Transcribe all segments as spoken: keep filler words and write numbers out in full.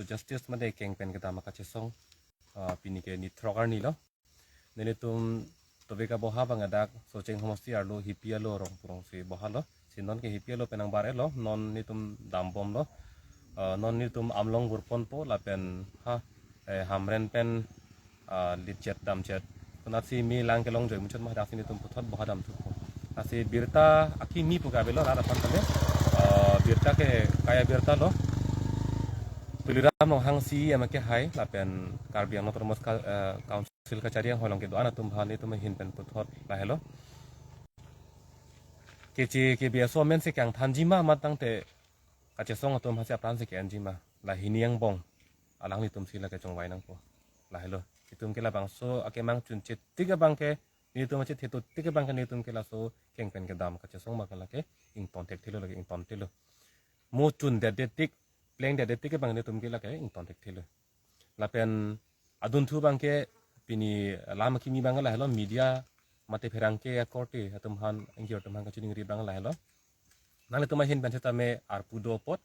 Justice mate keng pen kedam akachesong, ah, pini ke nithok arni lo. Nelitum Tobeka Boha abang adak Socheng Homosti arlo Hipi alo Rongpurong si Boha lo. Si non ke Hipi alo pen nangbar-et lo, non nelitum dambom lo. Ah, non nelitum Amlong Burpon po lapen ha, eh, Hamren pen, ah, litchet damchet. Konatsi me lang kelong joi muchot ma, daksi nelitum puthot Boha damthu po. Lasi birta akimi pu ke avelo rat aphan kali. Ah, birta ke kaya birta lo. Tuliram Ronghang C E M ke hai lapen Karbi Anglong Autonomous Ka-, eh, Council kachari anghoi along kedo-an atum aphan nelitum ahin pen puthot lahelo. Keche kebe aso amen si kangthanji ma mat tangte kachesong atum aphan si apran si ke-enji ma. La hini angbong alanglitum si lake chongvai nangpo. Lahelo. Itum ke labangso akemang chunche tik abang ke, nelitum achethe to tik abang ke nelitum ke laso keng pen kedam kachesong abang ke lake ington thekthelo, lake ington thelo. Mo chundet det tik, plengdet det tik abang nelitum ke lake ington thekthelo. Lapen adunthu abang ke pini lam akimi abang ke lahelo, media mate pherangke akorte atum aphan, angjir atum aphan kachiningri abang lahelo. Nanglitum ahin pen setame arpu do apot,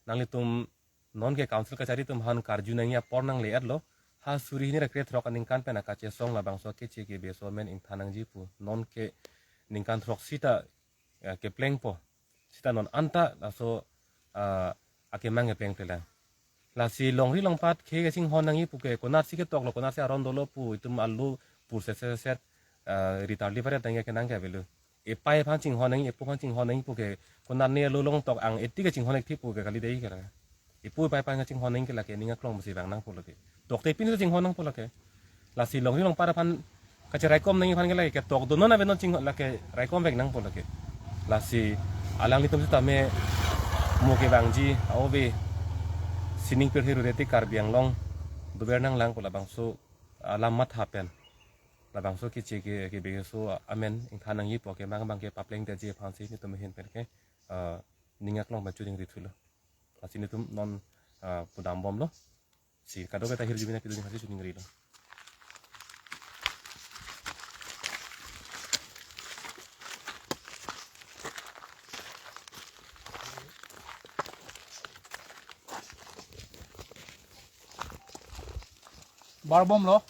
nanglitum non ke council kachari atum aphan karju nangji apor nangle-et lo. Ha suri hini ra krethrok aningkan pen akachesong labangso keche kebe aso amen ingthan nangji pu. Non ke ningkan throksi ta, eh, keplengpo. Sita non anta laso, ah, akemang keplengple lang. Lasi longri longpat khei kachinghon nangji pu ke konatsi ketok lo, konatsi aron dolo pu itum alo pur set set set, ah, ritar livaret nangji akenang ke avelo. Epai aphan chinghon nangji, epo aphan chinghon nangji pu ke konat ne alo long tok ang eti kachinghon-ik thi pu ke kali dei ke la. Epo epai aphan kachinghon nangji ke lake ning aklong masi vang nangpo lake. Tokte pin kachinghon nangpo lake. Lasi longri longpat aphan kacheraikom nangji aphan ke lake ketok do non ave non chinghon lake raikom vek nangpo lake. Lasi alanglitum setame mo kevangji a-ove sining pirthe rureti Karbi Anglong dover nanglang pu labangso alam matha pen labangso keche ke, kebe aso amen ingthan nangji pu akemang abang ke paplengdetji aphan si nelitum ahin pen ke, ah, ning aklong pen chiningri thulo. Lasi nelitum non, ah, pudambom lo. Si kadokave ta hirjume nangpido aphan si chiningrilo. Barbom lo.